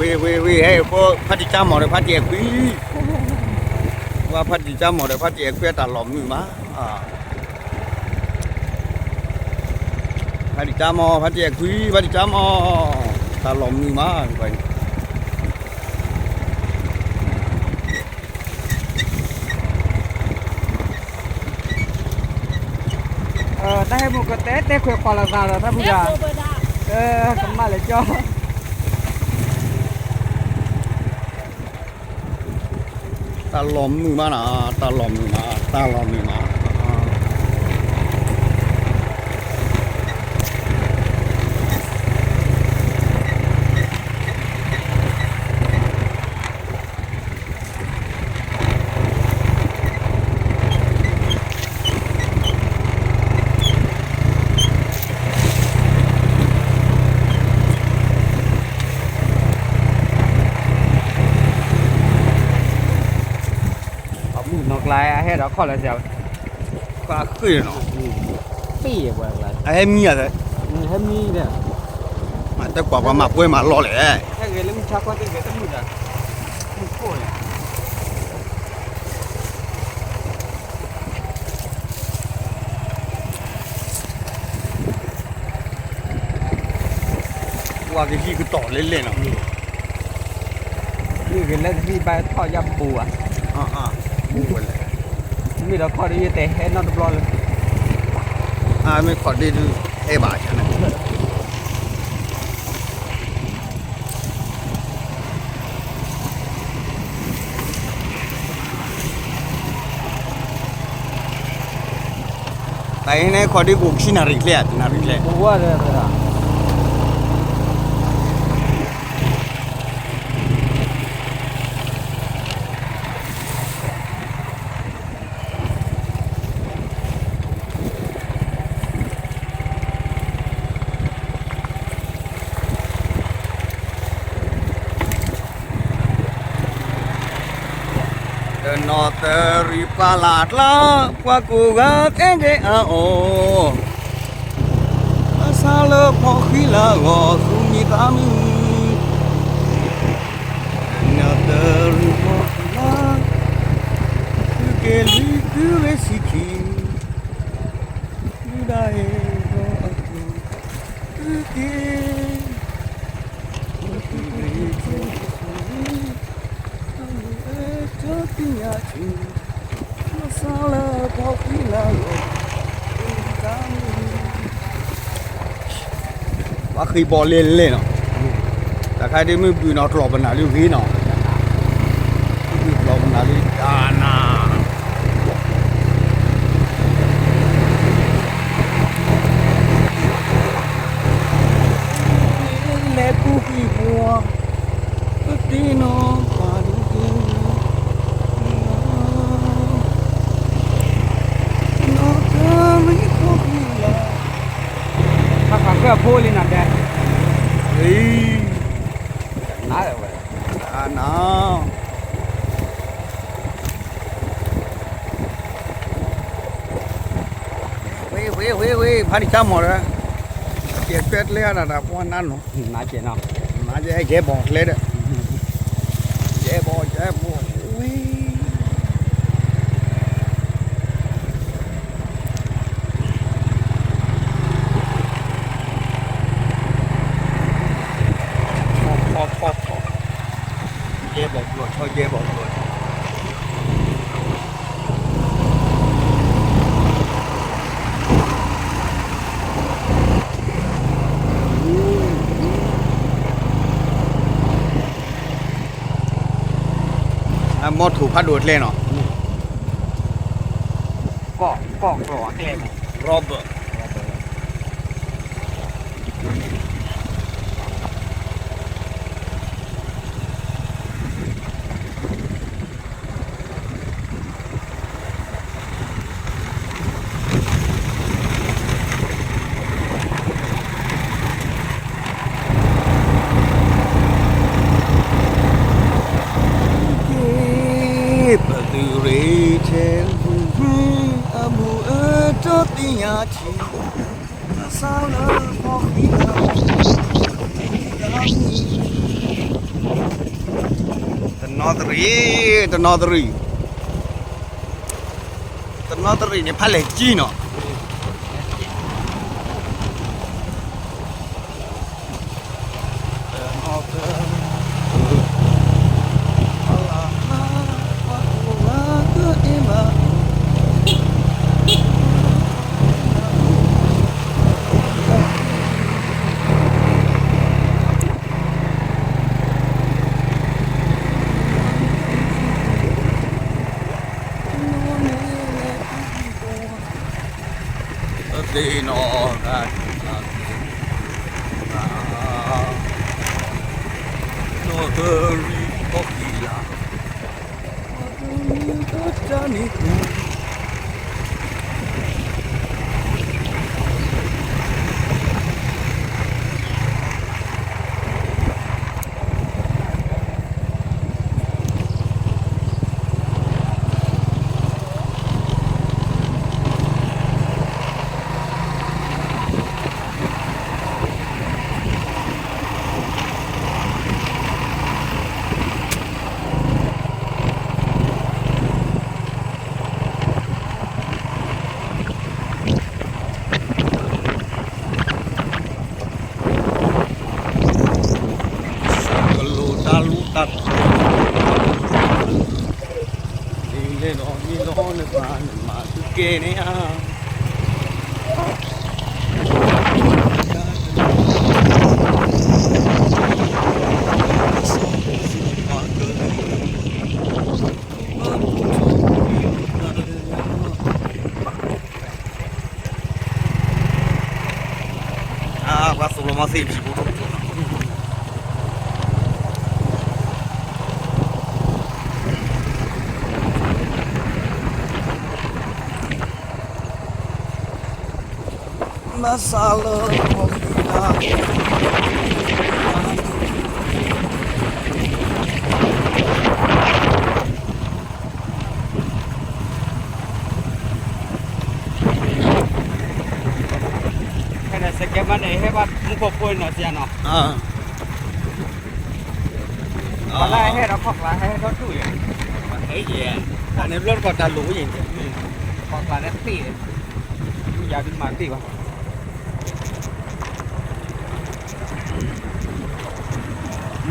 ဝ့ၢ်ဝ့ၢ်ဝ့ၢ် ဟဲဖိဖါတံၢ်ကၠၢ်မီၤဒီးဖါတံၢ်အဲၣ်ခွံ, ဝဲဖါတံၢ်ကၠၢ်မီၤဒီးဖါတံၢ်အဲၣ်ခွံအတၢ်လီၤမုာ်မး, ဖါတံၢ်ကၠၢ်မီၤ ဖါတံၢ်အဲၣ်ခွံ ဖါတံၢ်ကၠၢ်မီၤ, တၢ်လီၤမုာ်မး တၢ်ဟဲမုၢ်ကတဲတဲခွဲးခွးလီၤသးဒီးတၢ်ဖုဂၤ, ကမၣ်လဲၤကၠီ, တၢ်လီၤမုာ်မးနီၤ, တၢ်လီၤမုာ်မး တၢ်လီၤမုာ်မး. အမုၢ်နီၢ်ကျါ အဟဲဒီးခီၣ်လၢစဲး, ဃၣ်ဃ့ၢ်နီၤ, ပ့ၢ်ဝဲ, အဟဲမံအသး, ဟဲမံဒီး, မ့ၢ်တကွၢ်ပှၤမၤပှဲၤမၤလီၤလဲၣ်, ဟဲဂဲၤလၢမုၢ်ဆါခီတဂဲၤတမုာ်ဒီး, မုၢ်ခိၣ်န့ၣ် ပှၤကဟံးကတီၢ်လဲၣ်လဲၣ်နီၤ, မ့ၢ်ဂ့ၤလၢကဟံးဘၣ်ထီၣ်ယၣ်ပူၤဧါ, မ့ၢ်ဒီးခီၣ်ဒ်ယတဲဟဲနီတဘျီလၢ, မ့ၢ်ခီၣ်ဒ်ဒုးဟဲဘၣ် တၢ်အံၤန့ၣ် ခီၣ်ဒ့ကိးခံနၣ်ရံၣ်ကျဲ, တနၣ်ရံၣ်ကျဲ, တနီသရံၣ်ပာ်လၢ်ကျါ, ပှၤကိးဂၤကဲကဲအအီၣ်, ဘၣ်ဆၣ်လၢဖီၣ်ဃံလၤဂီၢ် သူၣ်မံသးမုာ်, တနီသရံၣ်ဖီၣ်ဃံလၤ, သုက့ၤလံသုဝဲဆံခံ, သုဒၣ်အဲၣ်ဂီၢ်အကျိၤ, သုက့ၤ ဘၣ်ဃ့ဘီလဲၣ်လဲၣ်နီၤ, တၢ်ခါဒ်မ့ၢ်ဘုၣ်နီၤ ကျီၢ်ပနၢ်လၢဂ့ၤနီၤ, မ့ၢ်ဘုၣ်ကျီၢ်ပနၢ်လၢတၢ်နၤ လဲၤကူကံၢ်ပှၤ, ပတ့နီၤပှၤဒုးက့ၤ, နီၢ်ကရံၣ်ဖိလံနီၤတဲ, နၤဝဲ, နၤ ဝ့ၢ်ဝ့ၢ်ဝ့ၢ်ဝ့ၢ် ဖါတံၢ်ကၠၢ်မီၤဒီး, ကဲးကျဲကျဲဒၣ်တၢ်ပှၤနါနီၤ, နါကဲနီၤ, နါကဲကဲဘီၣ်ကျဲဒီး, ကဲဘီၣ်ကဲဘီၣ်, ဝ့ၢ် ယဲၢ်ဘီၣ်ကျိၤ ဆီယဲၢ်ဘီၣ်ကျိၤ အမီထိၣ်ဖးဒိၣ်အကျဲနီၤ, ကီၢ်ကျိၤအကျဲန့ၣ် rubber ပသုးရ့ၣ်ထဲ အဘူးအၢ တသ့ၣ်ညါထံ တနီသရံၣ်, တနီသရံၣ်, တနီသရံၣ်န့ၣ် ဖးလဲၢ်ကံနီၤ. သ့ၣ်နီၣ်ဂၤ, နီၢ်သရံၣ်ဖီၣ်ကံလၤ, နီၢ်သရံၣ်ဖီၣ်ကံလၤ. ကလိၤတၢ်လူၢ်တၢ်ထူ, ဒ်လဲၣ်ဒီးမ့ၢ်လီၤနပၢ်နမၤသုကဲန့ၣ်ဧါ. အါ ပှၤသိၣ်လိမၤသ့ၣ်တံၢ်ဖိ မၤစၢ်လၢ ဖဲန့ၣ် စကဲမးန့ၣ် ဟဲဘၣ်မူခိၣ်ဖိနီၤ ဆရာနီၤ. ပှၤလၢဟဲဒီးခီၣ်ကျါ ဟဲထီၣ်ထူၣ်ယဲၢ်, တၢ်န့ၣ်ဘျီတခီၣ်တၢ်လိၣ်ယဲၢ်န့ၣ်, ခီၣ်ကျါန့ၣ်သ့ၣ်, ယၤဒုးမၤသ့ၣ်ဘၣ်.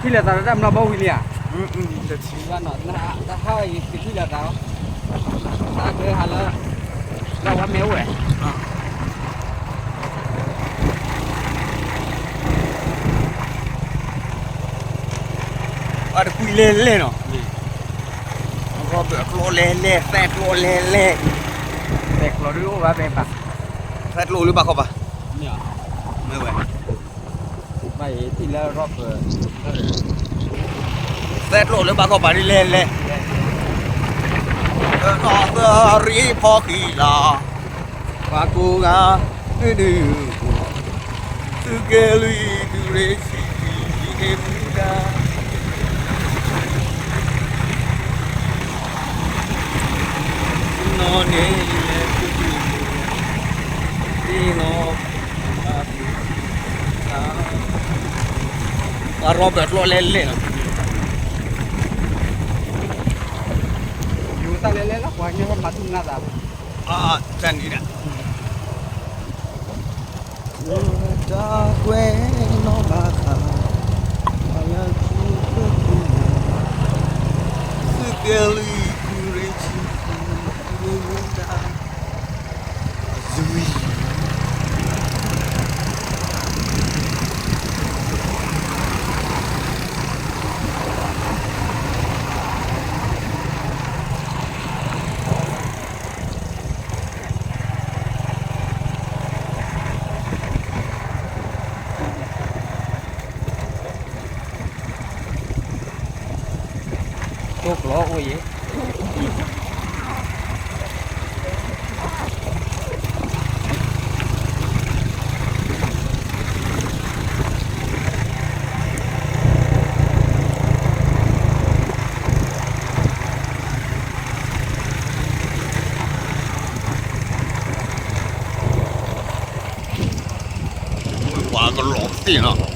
ထံၣ်လိာ်သးဒီးတၢ်မျီဘီဝံၤလံဧါ, တထံၣ်ဘၣ်နီၤ, တဟါအံၤ တထံၣ်လိာ်သးလီၤ, တၢ်ကဟးလၢ တၢ်ဝဲမ့ၢ်အိၣ်ဝဲ, ဘၣ်တကွံလဲၤလဲၤနီၤ, ရီဘၢၣ်ကျိလဲၤလဲၤ သဲကျိလဲၤလဲၤ, သဲကျိဒုးအိၣ်ဘၣ်ဘဲပၢ်, သဲကျိအိၣ်လၢဘၣ်ခီပၤ, မ့ၢ်ဝဲ ဘၣ်အံၤထံၣ်လၢရီဘၢၣ်, သဲကျိလၢဘၣ်ခီပၤဒ်လဲၣ်လဲၣ်, နီၢ်သရံၣ်ဖီၣ်ဃံလၤ, ပှၤကိးဂၤ, ဒုး, သုကဲလွံၢ်တုၤရ့ဆံ, ယဟ့ၣ်မူဒါ, နီၢ်န့ၣ်လဲၤသု, သ့ၣ်နီၣ် ပှၤရီဘၢၣ်ကျိလဲၤလဲၤနီၤ, ယူၤတၢ်လဲၤလဲၤလီၤ ပှၤကညီမၤသူၣ်မၤသး, တၢ်န့ၣ်ဒၣ်, တၢ်ကွဲးနီၣ်ဘၣ်ဃး, ပှၤလၢထူၣ်ဖျိးပူၤ, သုကဲလွံၢ်တုၤရ့ဆံ, မ့ၢ်မူဒါ အဝံၤ တိၢ်ကျီအိၣ်ယဲၢ် ဝးကလီၤသ့ၣ်နီၤ,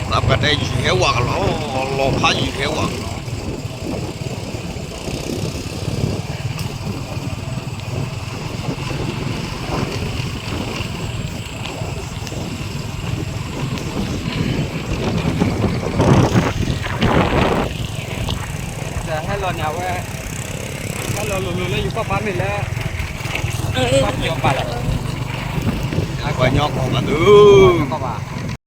သးပှၢ်တဲယံာ်ဟဲဝးကလီၤ, လီၤဖးယံာ်ဟဲဝးကလီၤ, ဟဲလီၤန့ၣ် အဝဲ ဟဲလီၤလိၤလိၤလၢယကွၢ်ပာ်မ့ၢ်လၢ ကွၢ်ပယီၤပာ်လီၤ ကွၢ်ညီကီၢ်ဘၣ်သု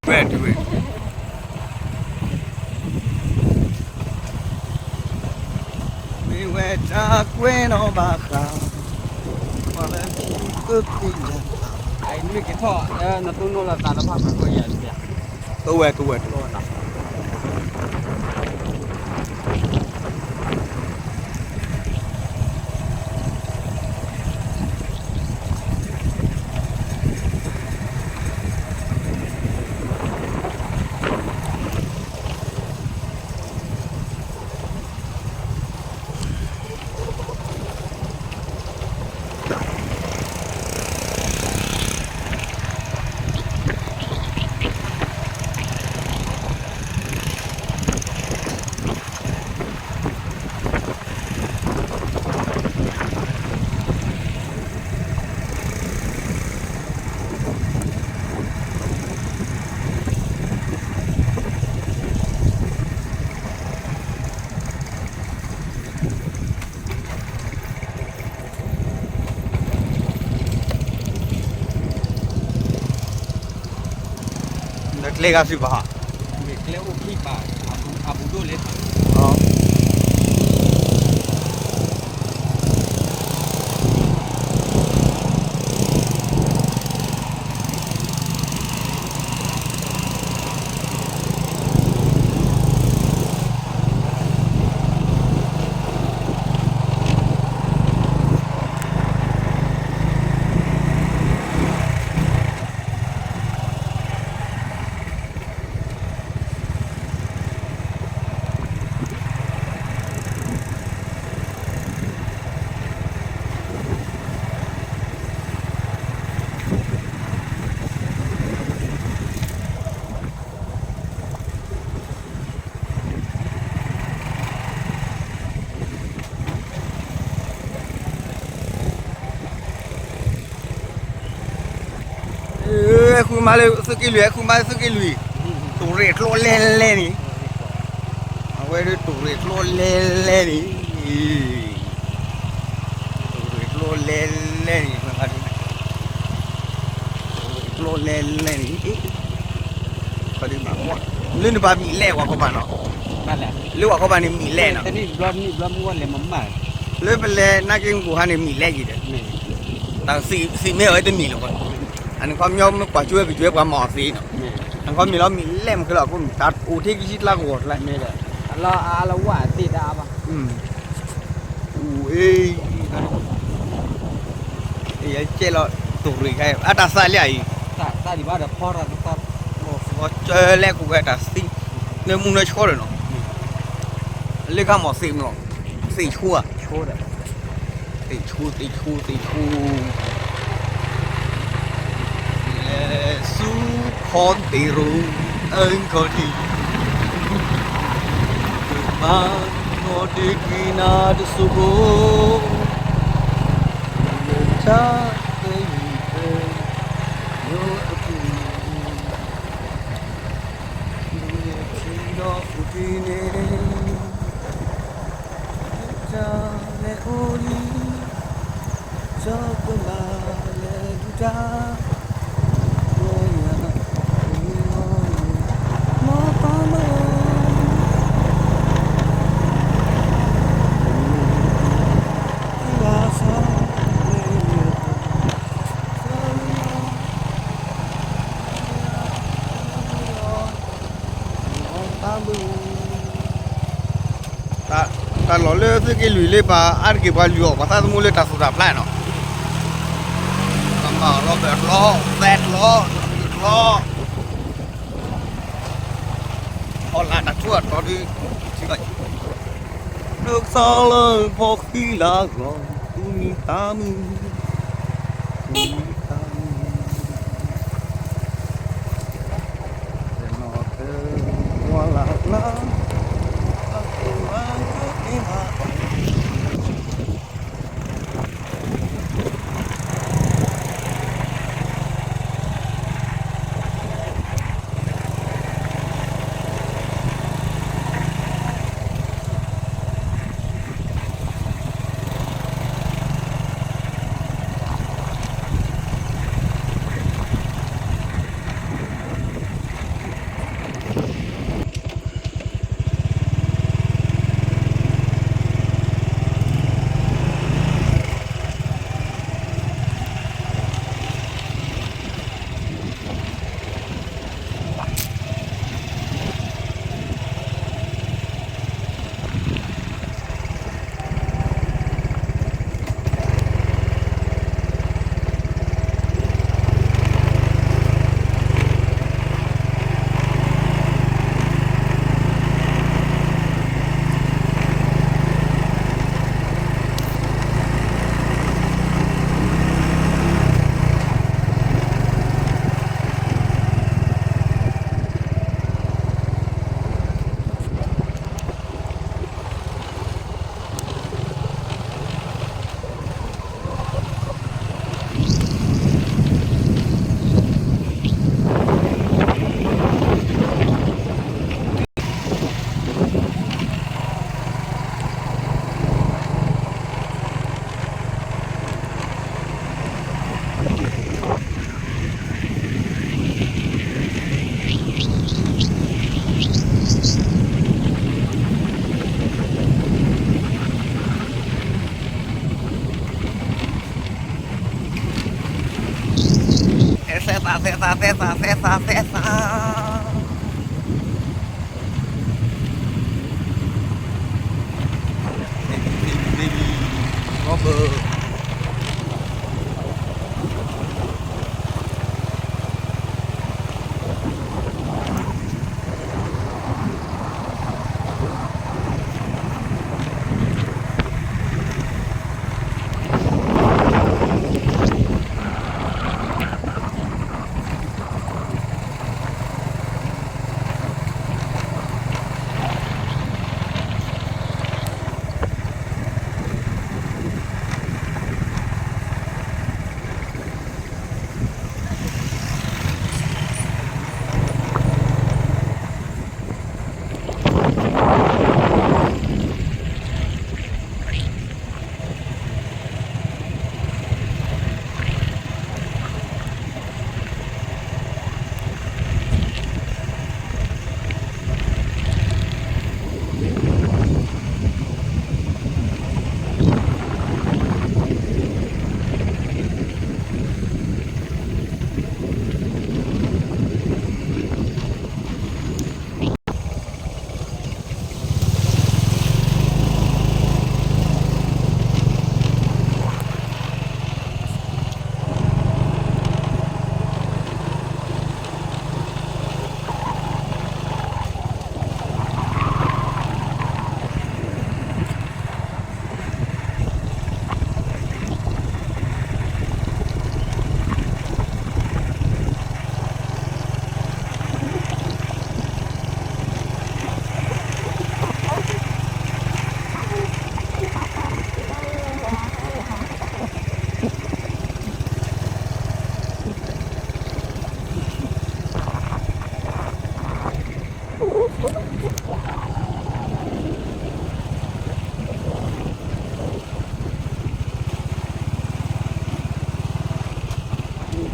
ဝဲၢ်တုၤဝဲၢ် မ့ၢ်ဝဲတၢ်ကွဲးနီၣ်ဘၣ်ဃး ကွၢ်လၢသုကသ့ၣ်ညါ မ့ၢ်က့ၤထီၣ် နတိၢ်နီၣ်လီၤသးတဖၣ် ပှၤကွၢ်ယၤတပျၢ် တိဝဲတိဝဲတိဝဲ နကျဲဂၤစံးဘၣ်, မ့ၢ်ကျဲအိၣ်ခံဘၣ်, အဘူးဒိၣ်လဲၣ်, ဃုမါလၢသုးက့လွံၢ်, ဃုမါလၢသုးက့လွံၢ်, တိၢ်ရ့ၣ်ကျိလဲၣ်လဲၣ်န့ၣ်, အဝဲဒၣ်တိၢ်ရ့ၣ်ကျိလဲၣ်လဲၣ်န့ၣ်, တိၢ်ရ့ၣ်ကျိလဲၣ်လဲၣ်န့ၣ်, တိၢ်ရ့ၣ်ကျိလဲၣ်လဲၣ်န့ၣ်, လၢနဘၣ်မံၤလဲၣ်ဝဲခီပၤနီၤ, လၢဝဲခီပၤန့ၣ်မံၤလဲၣ်နီၤ, လၢပလဲၤနၢ်က့ၢ်မူဟါန့ၣ်မံၤလဲၣ်က့ၤဒီး, တၢ်သ့ၣ်မ့ၢ်အဝဲတမံၤလီၤ, အန့ၣ်ခီပညီမ့ၢ်ကွၢ်ကၠိဝဲကကၠိပှၤမၤအီၤသ့နီၤ, အန့ၣ်ခီမ့ၢ်လီၤမံၤလဲၣ်မ့ၢ်ခဲလၢာ်အဃိန့ၣ် တၢ်အိၣ်ထဲကံဆံတလါကဝီၤတလါ, အလီၤအါလၢဝဲသ့ၣ်တၢ်အါဘၣ်, အ့ ယကဲလီၤတိၢ်ရ့ၣ်ခဲအံၤ အတၢ်သးလံအံၤ, ကၠၢလဲၣ်ကဝဲတၢ်သံ, နမူနဆှီဒီးနီၤ, လၢခါမီၤသ့ၣ်မလီၤ, သ့ၣ်ဆူၣ်ဧါ, သ့ၣ်ဆူၣ် သ့ၣ်ဆူၣ် သ့ၣ်ဆူၣ်, လဲၤဆူခီသ့ၣ်ရိၤ အၢခီၣ်ထံး, မၤနီၣ်ဒ့က့ၤနၤတစိၢ်ဖိ, လၢတၢ်သယုၢ်အယိအပူၤ, ထံဒီးအိၣ်တ့ၢ်န့ၣ်, တၢ်လဲၤအိၣ်လံ, စီၤကမၤလဲၤဒုးတၢ်, ဝဲယၤ, မၤပၢ်မုၣ်, သံဂၤစီၤ, မၤပၢ်မုၣ် တၢ်လီၢ်လၢသုးက့လွံၢ်လၢပှၤအါတက့ၢ်ပှၤလုၢ်အီၣ်ပှၤသးသမူလၢတၢ်သူၣ်တၢ်ဖျးနီၤ, ပှၤမၤအီၣ်လီၤဘၢၣ်လီၤ သဲးလီၤ တၢ်ဖုၣ်လီၤ, အီၣ်လၢတၢ်ထူးအတီၤဒုး, ဒိကစၢ်လၢဖီၣ်ဃံလၤဂီၢ်, သူၣ်မံသးမုာ်, သူၣ်မံသးမုာ် တနီၤသၢဝါလၢ်ကျါ, အခိၣ်အကသ့ဘၣ် သဲသး သဲသး သဲသး သဲသး သဲသး ဘၣ်ဘၢ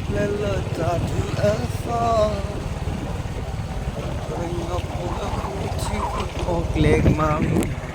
ပျဲလၢတၢ်ဒုးအသီ, ပှၤကညီဖိလၢဃုထံဃုကီၢ်ကျဲကမၤ